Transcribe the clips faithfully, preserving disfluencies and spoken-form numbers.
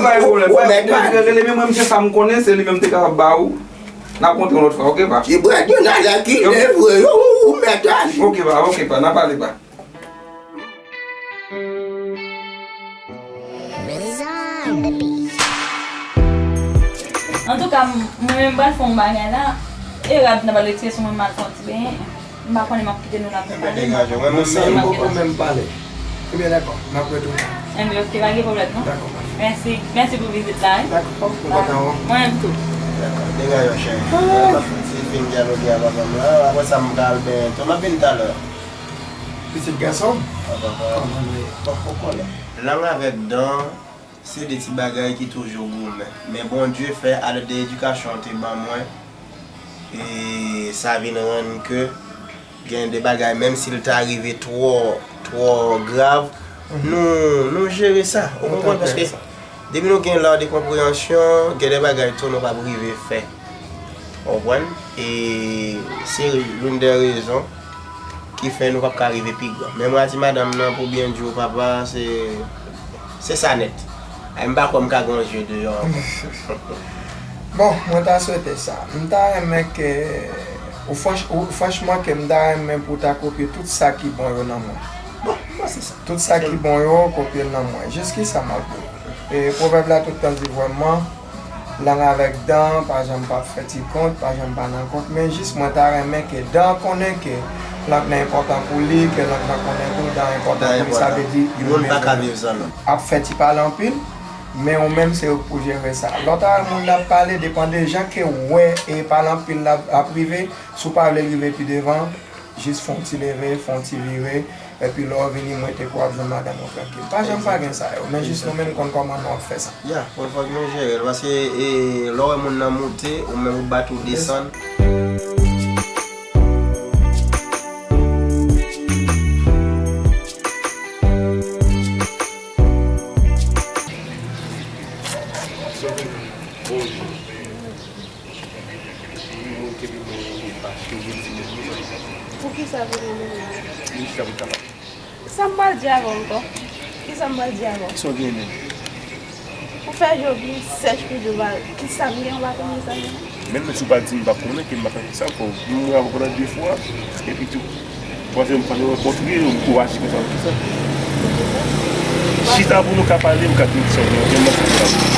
Pa gen pwoblèm, pa gen pwoblèm. Rele, rele, men mwen, m se sa m konnen, se li menm te kapab ba ou. N ap kontre yon lòt fwa, oke, pa? Ti brèd yo nan lè ki lè vre yo, ou mèt ale. Oke, pa, oke, pa, n ap pale, pa. Antouka, m- mwen menm m pral fè yon bagay la. E rad nan pral retire sou mwen, m al fè yon ti benyen. M pa konnen m ap kite nou la pou pale. Degaje, mwen menm, mwen menm pale. Ebyen, dakò, m ap retounen. Enben, oke, pa gen pwoblèm, non? Dakò, pafè. Mèsi. Mèsi pou vizit la, wi. Dakò, m kontan, wi. Mwen menm tou. Dakò, degaje, cheri. Mwen ap fè ti fin dyaloge a papa m la. Apre sa, m pral benyen tou. M ap vin talè. Pitit gason m? Papa, papa. Kòman nou ye? Bon, ou konnen. Lang avèk dan, se de ti bagay ki toujou goumen. Men Bondye fè, avèk de edikasyon te ban mwen, e sa vin rann ke gen de bagay, menm si l ta rive twò, twò grav, nou, nou jere sa. Ou konprann? Paske depi nou gen lè de konpreyansyon, gen de bagay tou nou p ap rive fè. Ou konprann? E se youn de rezon ki fè nou p ap ka rive pi gran. Men mwen a di madanm nan, pou byen di w, papa, se, se sa nèt. Ay, m pa kwè m ka gen yon zye deyò ankò. Bon, mwen ta swete sa. M ta renmen ke, ou franch-, ou, franchman, ke m ta renmen pou w ta kopye tout sa ki bon yo nan mwen. Bon, bon, se sa. Tout sa ki bon yo, kopye l nan mwen. Jiskisa m ap di w. E pwovèb la tout tan di vrèman, lang avèk dan pa janm p ap fè ti kont, pa janm pa nan kont, men jis mwen ta renmen ke dan konnen ke lang nan enpòtan pou li, ke lang nan konnen tou dan enpòtan pou li, sa vle di youn pa ka viv san lòt. Ap fè ti pale anpil, men ou menm se ou k pou jere sa. Lè w ta wè moun nan ap pale, depann de jan ke w wè e pale anpil la ap rive, si w pa vle l rive pi devan, jis fè yon ti leve, fè yon ti vire, epi lè w vini, mwen te kwè w ap jwenn madanm ou trankil. Pa janm pa gen sa yo, men jis nou menm konn kòman nou ap fè sa. Ya, fò, fòk nou jere l, paske, e, lè w wè moun nan moute, ou menm ou bat ou desann. Bonjou. Poukisa pou mwen menm? Poukisa pou ta pale? Sa m pral di avè w ankò? Kisa m pral di avè w? Kisa w gen menm? Ou fè je w vin sèch kou di w pa, kisa m gen, ou pa konnen kisa m gen? Menm si w pa di m, m pa konnen, ke m pa konnen kisa m fè w. M wè avè w pandan de fwa, epi tou, twazyèm fwa nou rankontre, ou aji konsa, kisa? Chita pou nou ka pale, m ka di w kisa w gen, ou gen manti pou w.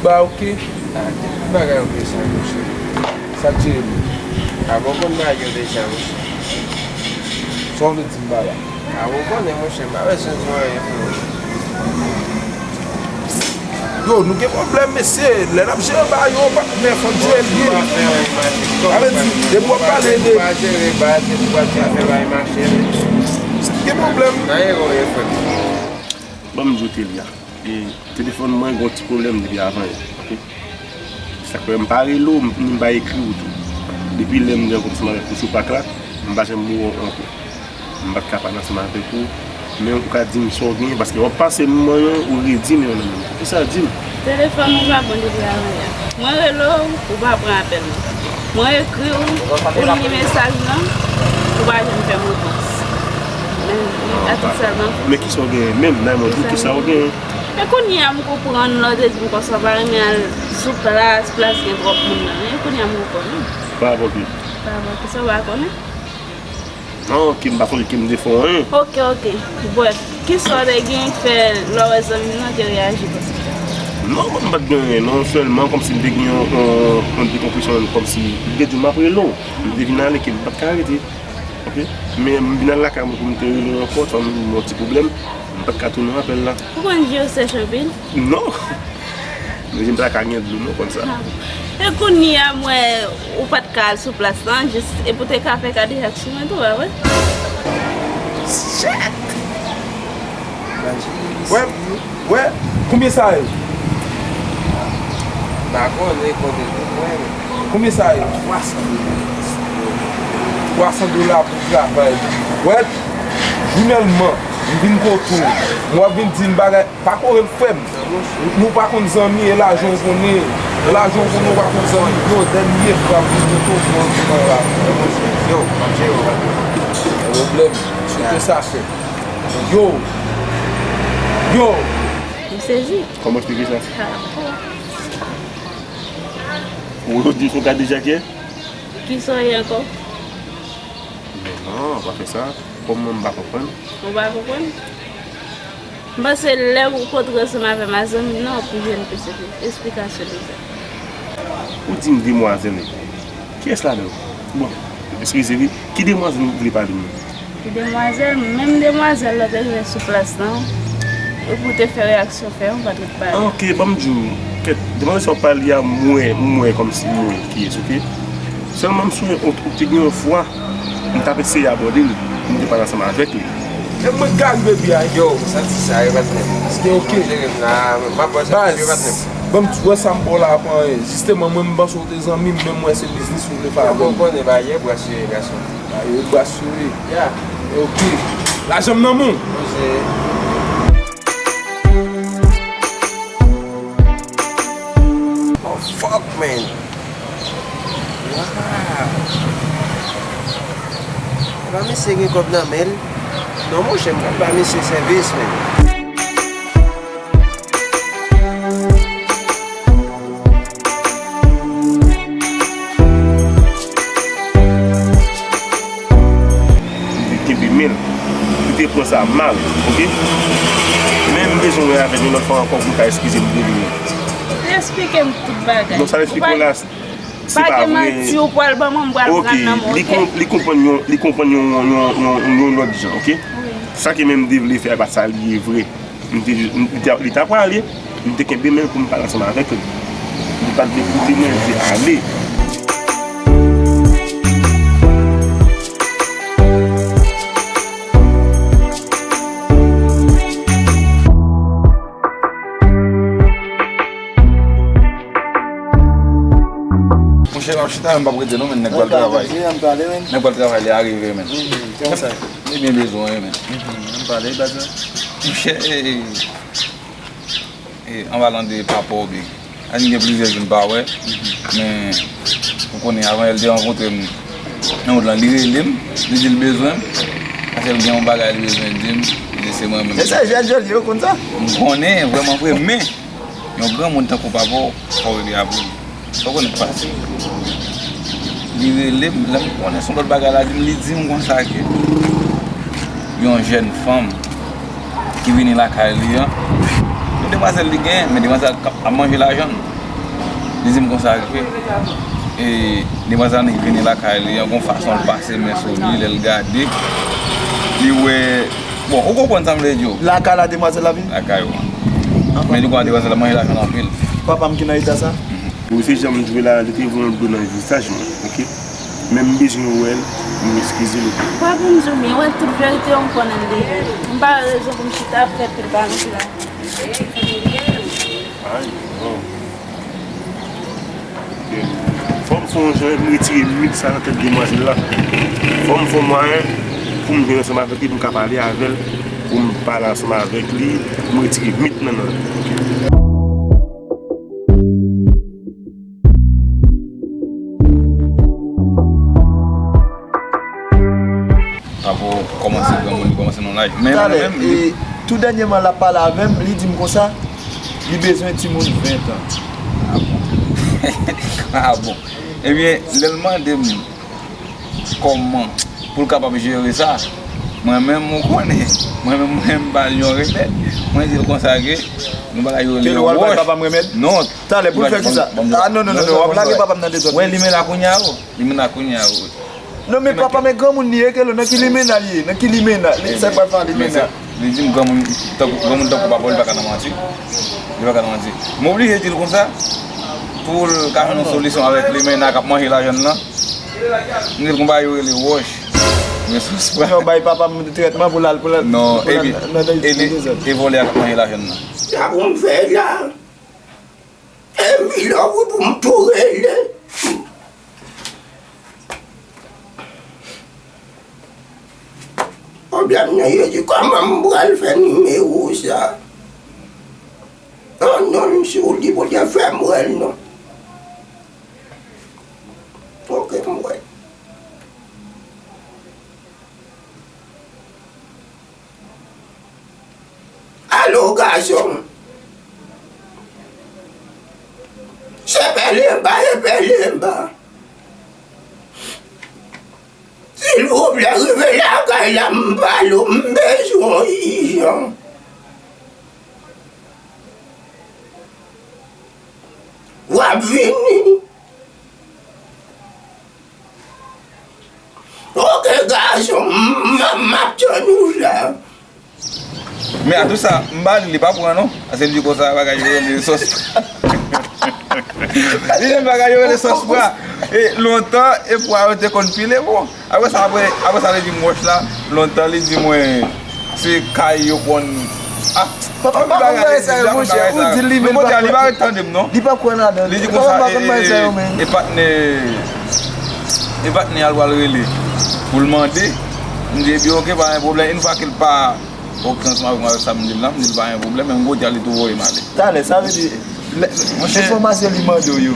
Ba, oke. Ah, ki bagay oke sa, monchè? Sa k tire m? Avan w konn bagay yo deja, monchè. Sa w vle di m pa la? Avan w konnen, monchè, m pa bezwen di w anyen, frè. Yo, nou gen pwoblèm, mesye. Lè n ap jere bagay yo, patnè, fò n jere l byen. Sa vle di, depi w ap pale de... Pa jere bagay, se pou w ap fè bagay mache. Gen pwoblèm. Nan erè w ye, frè. Ban m di w, Telia. E telefòn mwen gen yon ti pwoblèm depi avan yè, oke? Sa k fè m pa rele w, m, m pa ekri w tou. Depi lè m te rankontre ansanm avèk ou sou pak la, m pa janm wè w ankò. M pa t ka pale ansanm avèk ou, men ou ka di m sa w genyen, paske w ap pase moman yo, ou redi, men w nan menm. Kisa, di m? Telefòn mwen pa bon depi avan yè. Mwen rele w, ou pa pran apèl mwen. Mwen ekri w, ou li mesaj lan, ou pa janm fè m repons. Men, li a tout sèlman. Men kisa w genyen menm? Nan mwen di w kisa w genyen. E kounye a m konprann lè w te di m konsa w pa renmen al sou plas, plas gen twòp moun nan. E kounye a m konprann wi. Pa rapò ki? Pa rapò ki sa w pa konnen? Non, ki m pa konnen ki m te fè w anyen. Oke, oke. Brèf, kisa w te gen k fè lè w wè zanmi m nan te reyaji konsa? Non, mwen m pa t gen anyen non, sèlman kòmsi m te gen yon, yon, yon dekonpresyon, kòmsi m te di w m ap rele w. M te vin ale ke m pa t ka rete. Oke? Men m vin al lakay mwen pou m te rele w ankò, sa m yon ti pwoblèm, m pa t ka tounen apèl la. Ou konn je w sèch anpil? Non! Men je m pa ka gen dlo non, konn sa. Ah. E kounye a m wè ou pa t ka al sou plas lan, jis epi w te ka fè kadejak sou mwen tou, pa vre? Shit! Wè, wè, konbyen sa ye? M pa konnen kote pou mwen. Konbyen sa ye? Twa san dola. Twa san dola pou travay. Wè, jounèlman, M vin kote w. M w ap vin di m bagay. Pa kore m, frè m. Nou pa konn zanmi, e lajan w konnen. E lajan w konnen, w pa konn zanmi. Yo, dènye fwa m vin kote w pou w antre nan la. Yo, m ap jere w. Pwoblèm. Se ke sa fè. Yo. Yo. M sezi. Kòman eksplike sa? Ou di son kadejake? Kisa w ye ankò? Non, non, pa fè sa. Kòm mwen, m pa konprann. Ou pa konprann? M panse lè ou kontre ansanm avè m a zanmi m nan, w ap jwenn plis esplikasyon de sa. Ou di m demwazèl. Kiyès ladan yo? Bon, eskize wi. Ki demwazèl ou vle pale m nan? Ki demwazèl? Menm demwazèl la te rive sou plas lan. Epi w te fè reyaksyon fè, ou pa t ret pale. Ah, ok, ban m di w. Kèt, demwazèl sa w pale a, m wè, m wè kòmsi m wè kiyès, ok? Sèlman m sonje ou, ou te gen yon fwa, m t ap eseye abòde l, m te pale ansanm avèk li. E mwen gari baby a. Yo, m santi sa, yo patnè. Eske ok? Jere m la, m ap bò sa, yo patnè. Baz, ban m wè sa m ba w la a pa anyen. Jisteman, mwen m panse w te zanmi m, men m wè se biznis ou vle fè avè m. Ou konnen bagay, bras yo ye, gason. Bagay yo bras yo ye. Ya. E ok. Lajan m nan men w. Poze. Oh, fuck, man. Wow. Epa mesye gen kòb nan men l. Non, monchè, m pral ba mesye sèvis, man. Li te kenbe men l. Li te pran sa mal, ok? Men m bezwen wè avè l yon lòt fwa ankò pou l ka eskize m de li menm. Li eksplike m tout bagay. Non, sa l eksplike w la, se pa vre. Pa gen manti, ou pral ban mwen, m pral pran nan men w, ok? Li konprann yon, li konprann yon, yon, yon, yon lòt jan, ok? Wi. Sa ke menm m te vle fè a, pa sa li ye vre. M te, m, li te, li t ap prale, m te kenbe men l pou m pale ansanm avèk li. Li pa t vle koute mwen, li te ale. Monchè, m ap chita, men m p ap rete non, men nèg pral travay. Nèg pral travay, li a rive, men. Li byen bezwen, men. Monchè, e, e, an palan de papa w byen. An gen plizyè jou n pa wè, men ou konnen, avan yè l te rankontre m nan wout lan, li rele m, li di l bezwen m, paske l gen yon bagay li bezwen di m, li di se mwen menm. Men se jèl jèl yo konn sa. M konnen, vrèman vre, men yon granmoun tankou papa w, fò w rele apre l. Sa w konnen k pase. Li rele m, lè m konnen se yon lòt bagay la di m, li di m konsa ke yon jèn fanm ki vini lakay li an, yon demwazèl li genyen, men demwazèl k ap, ap manje lajan l. Li di m konsa ke, e, demwazèl ki vini lakay li an, gon fason l pase men sou li, lè l gade, li wè, bon, ou konprann sa m vle di w. Lakay la demwazèl la vini? Lakay ou an. Men li kwè demwazèl la manje lajan l anpil. Papa m ki nan eta sa? Wi, se jan m jwe la, li te voye yon dlo nan vizaj mwen, ok? Men m bezwen wè l, m eskize l, ok? Papa m di w byen, wè tout verite yo m konnen l deja. M pa wè rezon pou m chita ap fè pil bagay sou la. Ay, non. Ok. Fò m fè yon jan, m retire mit sa nan tèt demwazèl la. Fò m fè yon mwayen pou m jwenn ansanm avèk li, pou m ka pale avè l, pou m pale ansanm avèk li, pou m retire mit nan nan l. Ok. Papa w kòmanse granmoun, li kòmanse nan laj. Men talè, mwen menm, e, tou dènyèman, l ap pale avè m, li di m konsa, li bezwen timoun ven tan. Ah bon? Ah bon? Ebyen, lè l mande m kòman pou l kapab jere sa, mwen menm, ou konnen, mwen menm, mwen, m ba l yon remèd. Mwen di l konsa ke yon bagay yo rele wòch. Ke l wè l bay papa m remèd? Non. Talè, pou l fè kisa? Ah, non, non, non, non, w ap lage papa m nan dezòd. Wè, limena kounye a, o. Limena kounye a, o. Non, men papa, men granmoun li ye, Kelo, nan ki limena li ye? Nan ki limena? Li, sa l pral fè a limena? Li di m granmoun, tankou, granmoun tankou papa w, li pa ka nan manti. Li pa ka nan manti. M oblije di l konsa, pou l ka jwenn yon solisyon avèk limena k ap manje lajan l lan. M di l gon bagay yo rele wòch. Men sou spray. Yo bay papa m trètman pou l al, pou l al, non, pou l al epi, nan, nan, e li, nan dezòd. E vòlè a k ap manje lajan l lan. Sa pou m fè la? E milò wi pou m tou rele. Pwoblèm nan, yo di, kòman m pral fè nimewo sa? An non, m sou li pou te fè m wè l non. Ok, m wè. Alo, gason. Se pèlen ba, e pèlen ba. Silvouplè, rive lakay la, m pale w, m bezwen w ijan. W ap vini? Ok, gason, m, m, m ap tann ou la. Men a tou sa, m ba li, li pa pran non. Paske li di konsa bagay yo rele sòs. Li di bagay yo rele sòs pwa. E lontan, e pwa yo te konn pile bon. Apre sa, apre, apre sa, li di m wòch la. Lontan, li di mwen, se kay yo konn. Ah, papa, pa konn bagay sa yo, monchè. Ou di li, men li pa konn. Li pa ret tande m non. Li pa kwè ladan. Li di konsa, e, e, e patnè, e patnè al pral rele pou l mande. M di, epi ok, pa gen pwoblèm. Yon fwa ke l pa ok ansanm avèk mwen avèk sa m di l la, m di l pa gen pwoblèm, men m go di a li tou voye m ale. Talè, sa vle di, lè, enfòmasyon li mande w yo,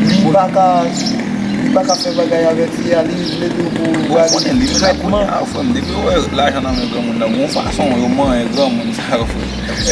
li pa ka, li pa ka fè bagay avèk fi a, li vle di w pou ou ba li trètman. Frè m, depi yo wè lajan nan men granmoun nan, gon fason yo manyen granmoun sa yo, frè.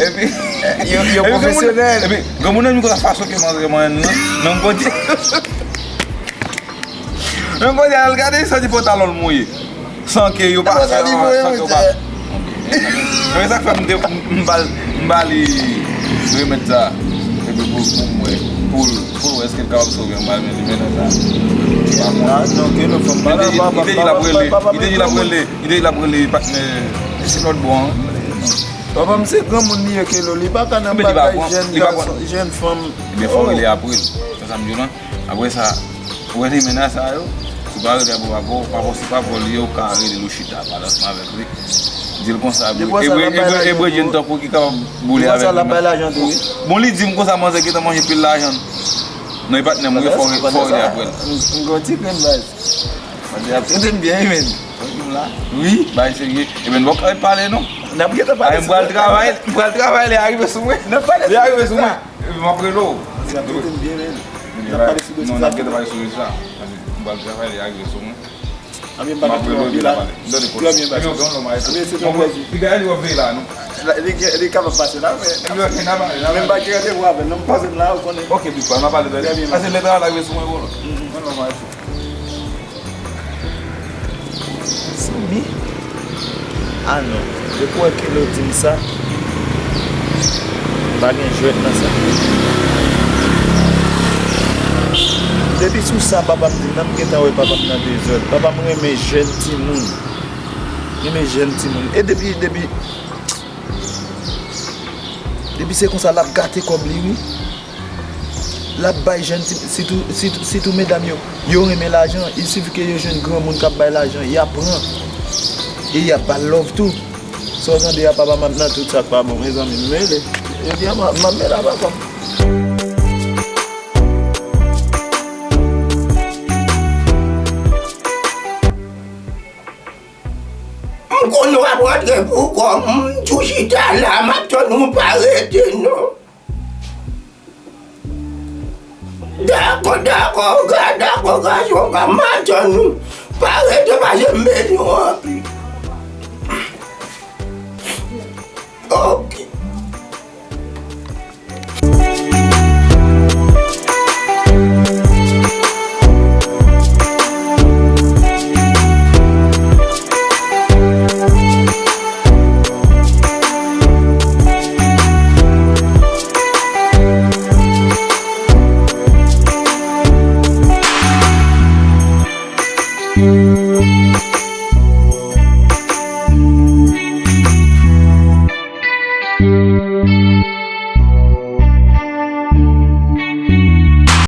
Epi, yo, yo pwofesyonèl. Epi, granmoun nan, yon fason ke manzè manyen nan, nan kote. Menm kote a, al gade, santi pantalon l mouye. San ke yo pa, san ke yo pa. Men sa k fè m te, m, m ba l, m ba li remèd sa. Epi pou, pou m wè, pou l, pou l wè èske l kapab sove anba men li, men nan sa. Li pa konn. Li te di l ap rele, li te di l ap rele, li te di l ap rele patnè, e se lòt bò an. Papa m se granmoun li ye, Kelo, li pa ka nan bagay jèn gason, jèn fanm. Ebyen, fò w rele apre l. Se sa m di w lan. Apre sa, ou wè limena sa yo, si w pa rele apre papa w, papa w, si papa w li ye, ou ka rele l, ou chita pale ansanm avèk li. Di l konsa, ebre, ebre, ebre, ebre jèn tankou ki kapab boule avèk li. Depi sa l ap bay lajan tou, wi. Bon, li di m konsa, manzè gentan manje pil lajan. Non, e patnè m, wi, fò, fò rele apre l. M, m gon ti grenn baz. Manzè ap trete m byen, wi, men. Wi, bay serye. Ebyen, n poko ret pale, non. N ap gentan pale. M pral travay, m pral travay, lè a rive sou mwen. N ap pale sou mwen. Lè a rive sou mwen. Epi m ap rele w. N ap pale sou dosye sa. Non, n ap gentan pale sou dosye sa. M pral travay, lè a rive sou mwen. Anben, m pa gen twò anvi la. Trè byen, baz. Anben, se te yon plèzi. Li gen, li wè veye la, non. Li gen, li kapab pase la, men. Men m pa gen randevou avè l, non, m pase m la, ou konnen. Ok, big pa, n a pale, baz. Trè byen, baz. Pase lè travay la rive sou mwen, bro. Zanmi. Ah non, depi w wè Kelo di m sa, pa gen jwèt nan sa. Depi sou sa papa m di m nan, m gentan wè papa m nan dezòd. Papa m renmen jèn timoun. Renmen jèn timoun. E depi, depi, depi se konsa l ap gate kòb li, wi. L ap bay jèn ti, sitou, sitou, sitou medam yo, yo renmen lajan. Il suffit ke yo jwenn granmoun k ap bay lajan, y ap pran. E y ap ba l love tou. Sa w tande a, papa m ap nan tout sa k pa bon, mezanmi, m mele. Jodi a, m ap, m ap mele a papa m. M konn w ap rantre pou kò m, m tou chita la, m ap tann ou, pa rete non. Dakò, dakò, ga-, dakò, gason, pa m ap tann ou. Pa rete, pase m bezwen w anpil. Ok.